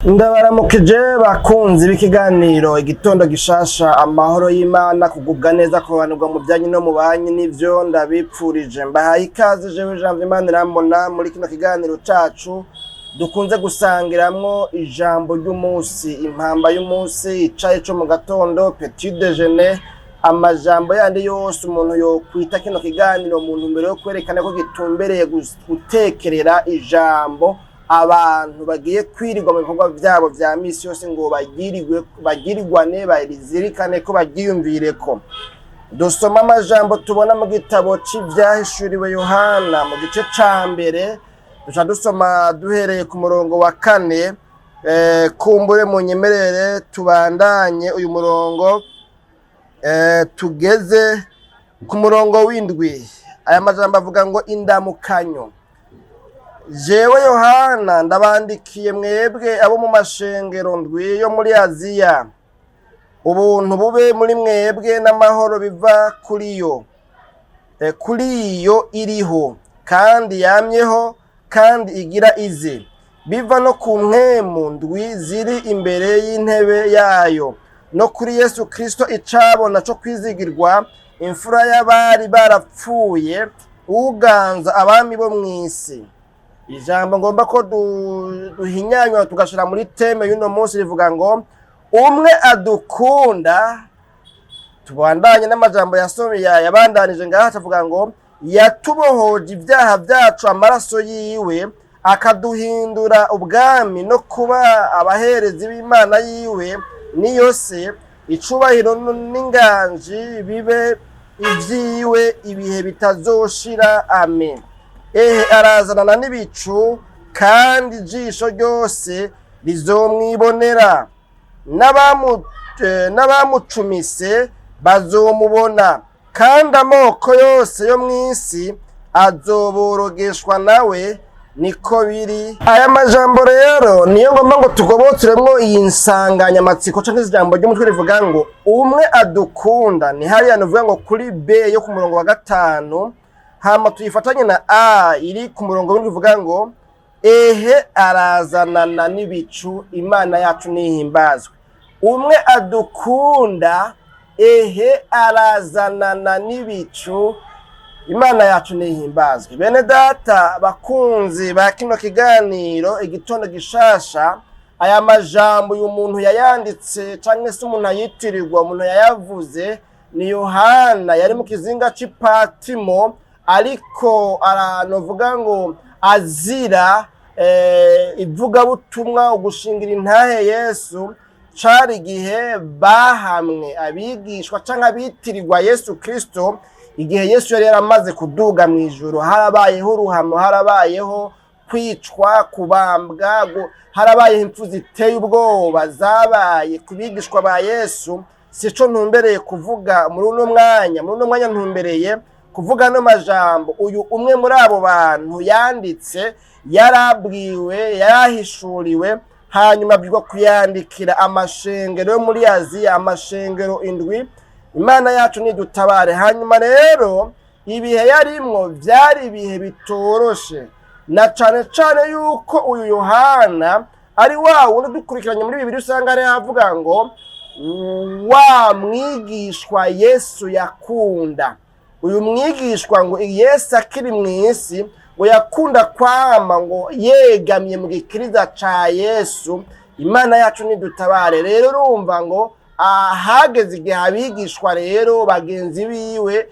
Ndabaramukije bakunzi b'ikiganiro Igitondo Gishasha. Amahoro y'Imana, kugubwa neza, kubanirwa mu byanyu no mu banyu, nivyo ndabipfurije. Mbahaye ikaze jewe Janvier Imana irambona muri kino kiganiro cacu dukunze gusangiramwo ijambo ry'umunsi, impamba y'umunsi, icayi co mu gatondo, petit déjeuner, amajambo yandi yose umuntu yokwita kino kiganiro mu ntumbero yo kwerekana ko gitumbereye gutekerera ijambo abantu bagiye kwirirwa mu bikorwa vyabo vya misi yose, ngo bagirirwe, bagirirwane, barizirikane ko baryiyumvireko. Dusoma amajambo tubona mu gitabo c'Ivyahishuriwe Yohana mu gice ca mbere. Duca dusoma duhereye ku murongo wa 4. Kumbure munyemerere tubandanye uyu murongo, tugeze ku murongo w'7. Aya majambo avuga ngo: "Indamukanyo. Jewe Yohana ndabandikiye mwebwe abo mu mashengero ndwi yo muri Aziya. Ubuntu bube muri mwebwe n'amahoro biva kuri yo, kuri iyo iriho kandi yamyeho kandi igira ize, biva no ku mpwemu ndwi ziri imbere y'intebe yayo, no kuri Yesu Kristo icabona co kwizigirwa, imfura y'abari barapfuye, uganza abami bo mw'isi." Ijambo ngomba ko duhinyanyura tugashira muri thème y'uno munsi rivuga ngo: "Umwe adukunda." Tubandanye n'amajambo yasomye, yabandanije ngaha, avuga ngo: "Yatubohoje ibyaha byacu amaraso yiwe, akaduhindura ubwami no kuba abaherezi b'Imana yiwe, niyo se. Icubahiro n'inganji bibe ivyiwe ibihe bitazoshira. Amen. Ehe, arazanana n'ibicu, kandi ijisho ryose rizomwibonera, n'abamucumise bazomubona, kandi amoko yose yo mw'isi azoborogeshwa nawe. Niko biri." Aya majambo rero niyo ngomba ngo tugobotoremwo iyi nsanganyamatsiko canke ijambo ry'umutwe rivuga ngo: "Umwe adukunda." Ni hariya nuvuga ngo kuri B yo ku murongo wa 5, hama tuyifatanye na A iri ku murongo w'7 ivuga ngo: "Ehe, arazanana n'ibicu." Imana yacu nihimbazwe. Umwe adukunda, ehe, arazanana n'ibicu. Imana yacu nihimbazwe. Bene data bakunzi ba kino kiganiro Igitondo Gishasha, aya majambo uyu muntu yayanditse canke se umuntu ayitirirwa, umuntu yayavuze ni Yohana. Yari mu kizinga c'Ipatimo, ariko aranovuga ngo azira ivugabutumwa, ugushingira intahe Yesu. Cari igihe bahamwe abigishwa canke abitirirwa Yesu Kristo, igihe Yesu yari yaramaze kuduga mu ijuru. Harabayeho uruhamo, harabayeho kwicwa, kubambwa, harabayeho impfu ziteye ubwoba zabaye ku bigishwa ba Yesu. Sico ntumbereye kuvuga muri uno mwanya. Muri uno mwanya ntumbereye kuvuga no majambo uyu umwe muri abo bantu yanditse. Yarabwiwe, yarahishuriwe, hanyuma abwirwa kuyandikira amashengero yo muri Aziya, amashengero indwi. Imana yacu nidutabare. Hanyuma rero ibihe yarimwo vyari ibihe bitoroshe, na cane cane yuko uyu Yohana ari wa wundi dukurikiranye muri Bibiri usanga ariho avuga ngo: "Wa mwigishwa Yesu yakunda." Uyu mwigishwa ngo Yesu akiri mw'isi ngo yakunda kwama ngo yegamye mu gikiriza ca Yesu. Imana yacu nidutabare. Rero urumva ngo ahageze igihe abigishwa rero bagenzi biwe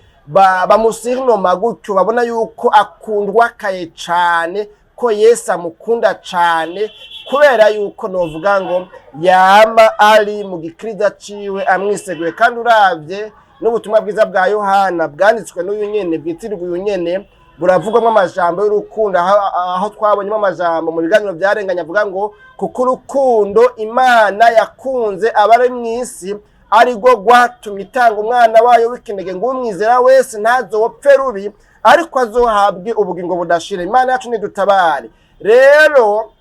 bamusignoma gutyo, babona yuko akundwa kaye cane, ko Yesu amukunda cane, kubera yuko novuga ngo yama ari mu gikiriza ciwe amwiseguye. Kandi uravye n'ubutumwa bwiza bwa Yohana bwanditswe n'uyu nyene, bwitirirwa uyu nyene, buravugwamo amajambo y'urukundo, aho twabonyemo amajambo mu biganiro vyarenganye avuga ngo: "Kuko urukundo Imana yakunze abari mw'isi ari rwo rwatumye itanga umwana wayo w'ikinege, ngo umwizera wese ntazopfe rubi, ariko azohabwe ubugingo budashira." Imana yacu nidutabare. Rero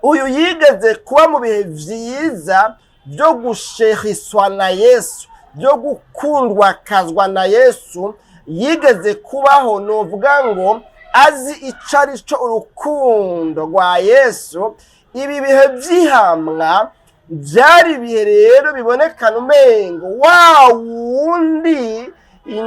uyu yigeze kuba mu bihe vyiza vyo gushehiswa na Yesu, byo gukundwakazwa na Yesu. Yigeze kubaho novuga ngo azi ico ari cyo urukundo rwa Yesu. Ibi bihe vy'ihamwa vyari ibihe rero bibonekana umengo wa wundi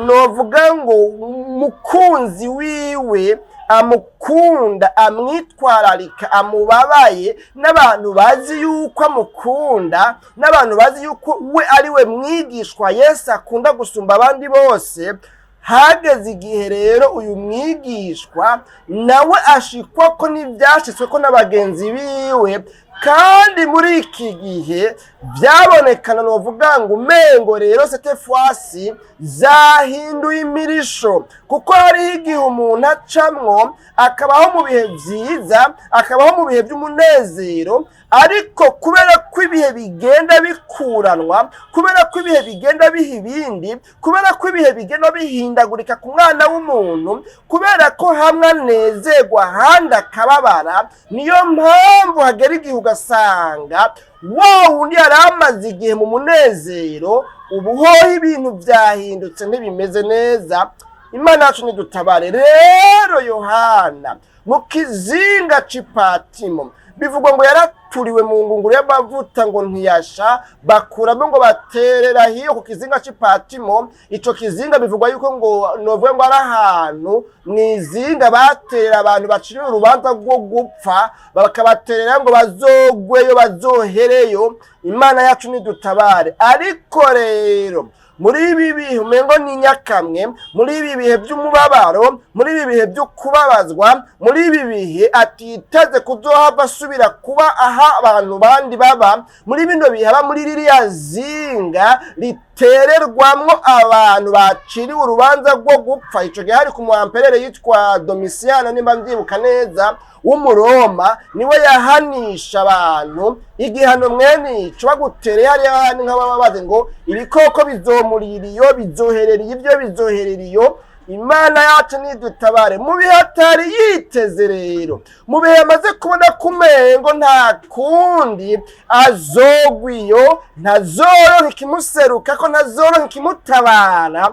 novuga ngo umukunzi wiwe amukunda, amwitwararika, amubabaye, n'abantu bazi yuko amukunda, n'abantu bazi yuko we ari we mwigishwa Yesu akunda gusumba abandi bose. Hageze igihe rero uyu mwigishwa nawe ashikwa ko n'ivyashitswe ko n'abagenzi biwe, kandi muri iki gihe byabonekana novuga ngo umengo rero cette fois-ci zahinduye imirisho, kuko hariho igihe umuntu acamwo akabaho mu bihe vyiza, akabaho mu bihe by'umunezero, ariko kubera ko ibihe bigenda bikuranwa, kubera ko ibihe bigenda biha ibindi, kubera ko ibihe bigenda bihindagurika ku mwana w'umuntu, kubera ko hamwe anezerwa ahandi akababara, niyo mpamvu hagera igihe ugasanga wa wundi yari amaze igihe mu munezero, ubu hoho ibintu vyahindutse, ntibimeze neza. Imana yacu nidutabare. Rero Yohana mu kizinga c'Ipatimo bivugwa ngo yaraturiwe mu ngunguru y'amavuta ngo ntiyasha, bakuramo ngo baterera hiyo ku kizinga c'Ipatimo. Ico kizinga bivugwa yuko ngo novuga ngo ari ahantu mw'izinga baterera abantu baciriwe urubanza rwo gupfa, bakabaterera ngo bazogweyo, bazohereyo. Imana yacu nidutabare. Ariko rero muri ibi bihe umengo ni nyakamwe, muri ibi bihe by'umubabaro, muri ibi bihe byo kubabazwa, muri ibi bihe atiteze kuzohava asubira kuba aha abantu bandi baba, muri bino bihe aba muri ririya zinga ritererwamwo abantu baciriwe urubanza rwo gupfa. Ico gihe hari ku muamperere yitwa Domitiano, nimba mbyibuka neza, w'Umuroma, niwe yahanisha abantu igihano mwene ico. Bagutereye hariya handi nk'ababa bazi ngo ibikoko bizomurira iyo, bizoherera ibyo, bizoherera iyo. Imana yacu nidutabare. Mu bihe atari yiteze rero, mu bihe yamaze kubona ko umengo nta kundi azogwa iyo, ntazoronka ikimuseruka ko ntazoronka ikimutabara.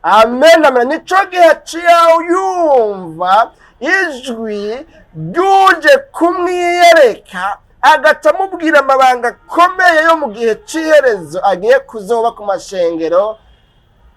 Amen, amen. Nico gihe aciye yumva ijwi ryuje kumwiyereka, agaca amubwira amabanga akomeye yo mu gihe c'iherezo agiye kuzoba ku mashengero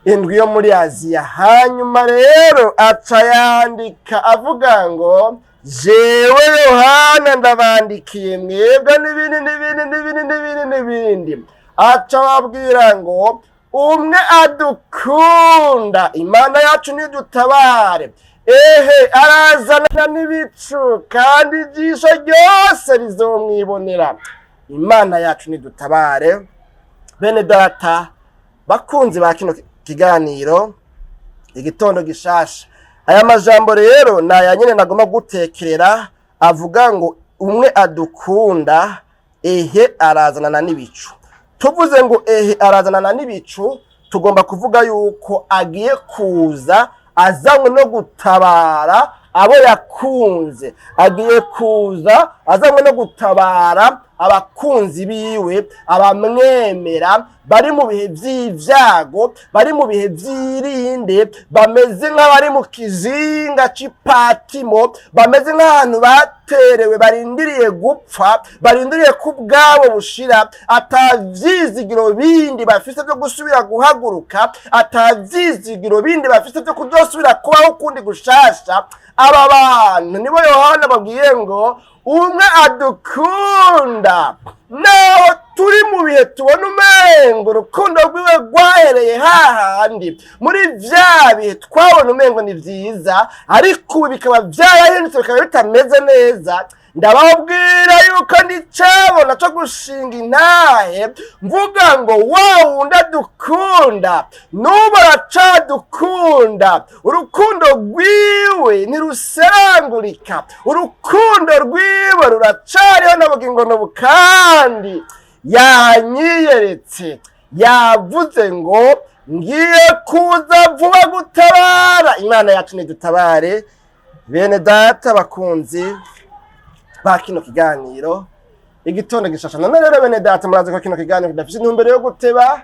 indwi yo muri Aziya. Hanyuma rero aca yandika avuga ngo: "Jewe Yohana ndabandikiye mwebwe", n'ibindi n'ibindi n'ibindi n'ibindi n'ibindi. Aca ababwira ngo umwe adukunda, Imana yacu nidutabare, ehe arazana n'ibicu, kandi ijisho ryose rizomwibonera. Imana yacu nidutabare. Bene data bakunzi ba kino kiganiro Igitondo Gishasha, aya majambo rero ni aya nyene nagomba gutekerera, avuga ngo umwe adukunda, ehe arazanana n'ibicu. Tuvuze ngo ehe arazanana n'ibicu, tugomba kuvuga yuko agiye kuza azanywe no gutabara abo yakunze, agiye kuza azanywe no gutabara abakunzi biwe, abamwemera bari mu bihe vy'ivyago, bari mu bihe vy'irinde, bameze nk'abari mu kizinga c'Ipatimo, bameze nk'ahantu baterewe, barindiriye gupfa, barindiriye ko ubwabo bushira, ata vyizigiro bindi bafise vyo gusubira guhaguruka, ata vyizigiro bindi bafise vyo kuzosubira kubaho ukundi gushasha. Aba bantu nibo Yohana babwiye ngo umwe adukunda, naho turi mu bihe tubona umengo urukundo rwiwe rwahereye hahandi muri vya bihe twabona umengo ni vyiza, ariko ubu bikaba vyarahindutse, bikaba bitameze neza. Ndababwira yuko ndicabona co gushinga intahe mvuga ngo wa wundi adukunda n'ubu aracadukunda, urukundo rwiwe ntiruserangurika, urukundo rwiwe ruracariho n'ubugingo n'ubu, kandi yanyiyeretse, yavuze ngo ngiye kuza vuba gutabara. Imana yacu nidutabare. Bene data bakunzi ba kino kiganiro Igitondo Gishasha, none rero bene data, murazi ko kino kiganiro kidafise intumbero yo guteba.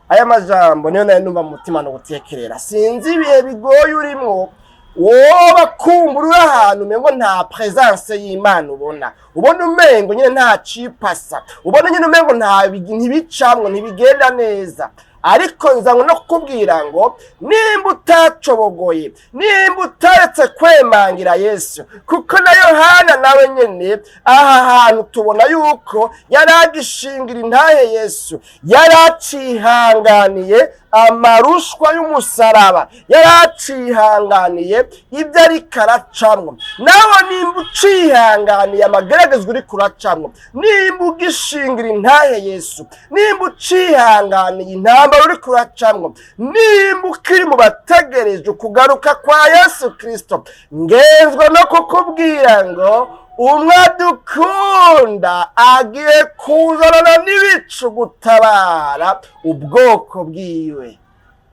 Aya majambo niyo nayo numva mu mutima no gutekerera. Sinzi ibihe bigoye urimwo. Woba kumbura uri ahantu umengo nta presence y'Imana ubona, ubona umengo nyine nta cipasa, ubona nyine umengo nta ntibicamwo, ntibigenda neza. Ariko nzanywe no kukubwira ngo nimba utacobogoye, nimba utaretse kwemangira Yesu, kuko na Yohana nawe nyene aha hantu tubona yuko yari agishingira intahe Yesu, yari acihanganiye amarushwa y'umusaraba, yari acihanganiye ibyo ariko aracamwo. Nawe nimba ucihanganiye amageragezwa uriko uracamwo, nimba ugishingira intahe Yesu, nimba ucihanganiye intambara uriko uracamwo, nimba ukiri mu bategereje ukugaruka kwa Yesu Kristo, ngenzwa no kukubwira ngo umwe adukunda agiye kuzanana n'ibicu gutabara ubwoko bwiwe.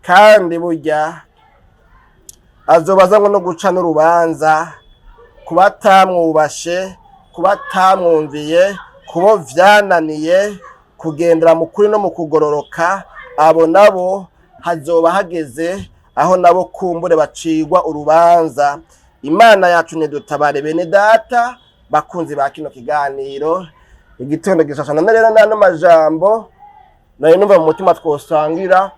Kandi burya azoba azanywe no guca n'urubanza ku batamwubashe, ku batamwumviye, kubo vyananiye kugendera mu kuri no mu kugororoka. Abo nabo hazoba hageze aho nabo kumbure bacigwa urubanza. Imana yacu nidutabare. Bene data bakunzi ba kino kiganiro Igitondo Gishasha, none rero n'ano majambo nayo numva mu mutima twosangira.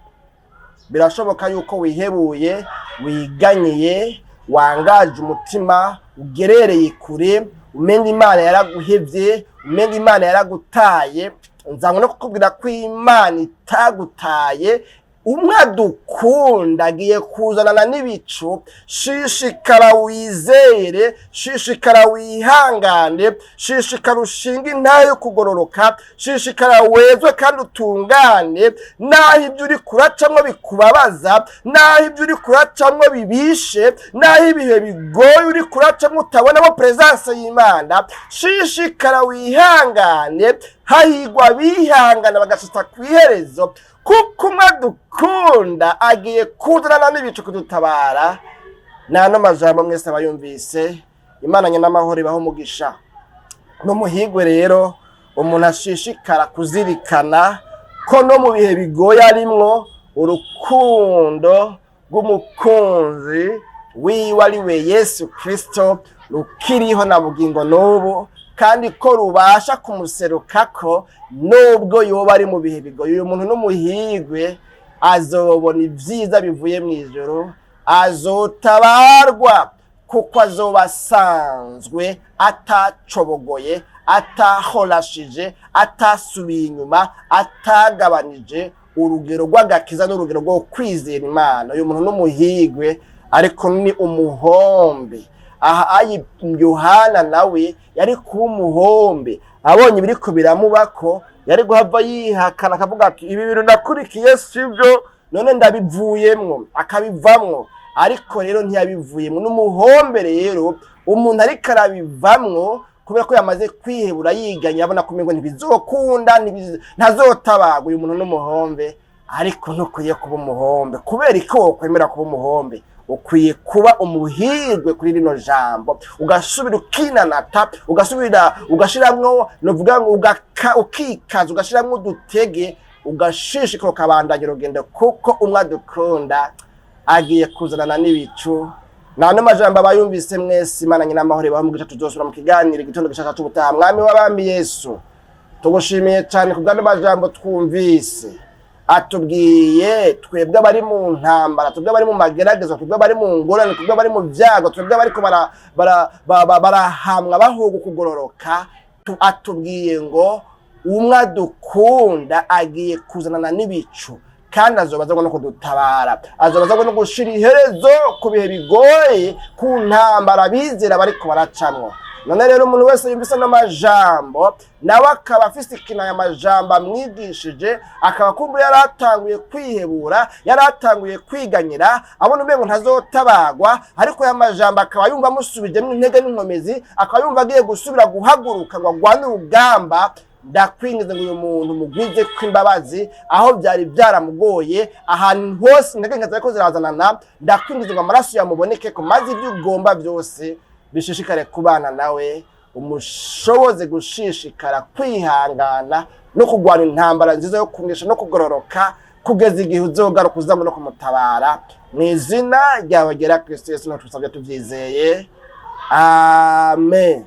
Birashoboka yuko wihebuye, wiganyiye, wangaje umutima, ugerereye kure, umenga Imana yaraguhevye, umenga Imana yaragutaye. Nzanywe no kukubwira ko Imana itagutaye. Umwe adukunda agiye kuzanana n'ibicu. Shishikara wizere, shishikara wihangane, shishikara ushinge intahe yo kugororoka, shishikara wezwe kandi utungane. Naho ibyo uri kuracamwo bikubabaza, naho ibyo uri kuracamwo bibishe, naho ibihe bigoye uri kuracamwo utabonamo presence y'Imana, shishikara wihangane. Hahigwa abihangana bagashitsa kw'iherezo, kuko umwe adukunda agiye kuzanana n'ibicu kudutabara. N'ano majambo mwese abayumvise, Imana nyenamahoro ibaho umugisha n'umuhigwe. Rero umuntu ashishikara kuzirikana ko no mu bihe bigoye arimwo, urukundo rw'umukunzi wiwe ari we Yesu Kristo rukiriho na bugingo n'ubu, kandi ko rubasha kumuserukako nubwo yoba ari mu bihe bigoye. Uyu muntu n'umuhigwe, azobona ibyiza bivuye mu ijoro, azotabarwa kuko azoba asanzwe atacobogoye, atahorashije, atasubiye inyuma, atagabanije urugero rw'agakiza n'urugero rwo kwizera Imana. Uyu muntu n'umuhigwe, ariko ni umuhombe. Aha ayi Yohana nawe yari kuba umuhombe abonye ibiriko biramubako, yari guhava yihakana akavuga ati: "Ibi bintu nakurikiye sibyo, none ndabivuyemwo", akabivamwo. Ariko rero ntiyabivuyemwo, n'umuhombe. Rero umuntu ariko arabivamwo kubera ko yamaze kwihebura, yiganya, abona ko umengo ntibizokunda, ntazotabagwa, uyu muntu n'umuhombe. Ariko ntukwiye kuba umuhombe. Kubera ko wokwemera kuba umuhombe? Ukwiye kuba umuhirwe kuri rino jambo, ugasubira ukinanata, ugasubira ugashiramwo, novuga ngo ukikaza, ugashiramwo udutege, ugashishikara, ukabandanya urugendo, kuko umwe adukunda agiye kuzanana n'ibicu. Nano majambo abayumvise mwese, Imana nyina amahoro ibahe umugisha. Tuzosubira mu kiganiro Igitondo Gishasha c'ubutaha. Mwami w'abami Yesu, tugushimiye cyane ku bw'ano majambo twumvise atubwiye, twebwe abari mu ntambara, twebwe abari mu mageragezo, twebwe abari mu ngorane, twebwe abari mu byago, twebwe abariko barahamwa bahuga kugororoka. Atubwiye ngo umwe adukunda agiye kuzanana n'ibicu, kandi azoba azanywe no kudutabara, azoba azanywe no gushira iherezo ku bihe bigoye, ku ntambara abizera bariko baracamwo. None rero umuntu wese yumvise ano majambo, nawe akaba afise ikintu aya majambo amwigishije, akaba kumbura yari atanguye kwihebura, yari atanguye kwiganyira, abona umengo ntazotabagwa, ariko aya majambo akaba yumva amusubijemo intege n'inkomezi, akaba yumva agiye gusubira guhaguruka ngo agwane urugamba, ndakwingiza ngo uyu muntu mugwize kw'imbabazi. Aho byari byaramugoye, ahantu hose intege nke zariko zirazanana, ndakwingiza ngo amaraso yamuboneke ko, maze ibyo ugomba byose bishishikare kubana nawe, umushoboze gushishikara kwihangana no kurwana intambara nziza yo kunesha no kugororoka, kugeza igihe uzogaruka uzamu no kumutabara. Mu Mu izina ryawe ryera Kristo Yesu, natwe tusabye tuvyizeye, amen.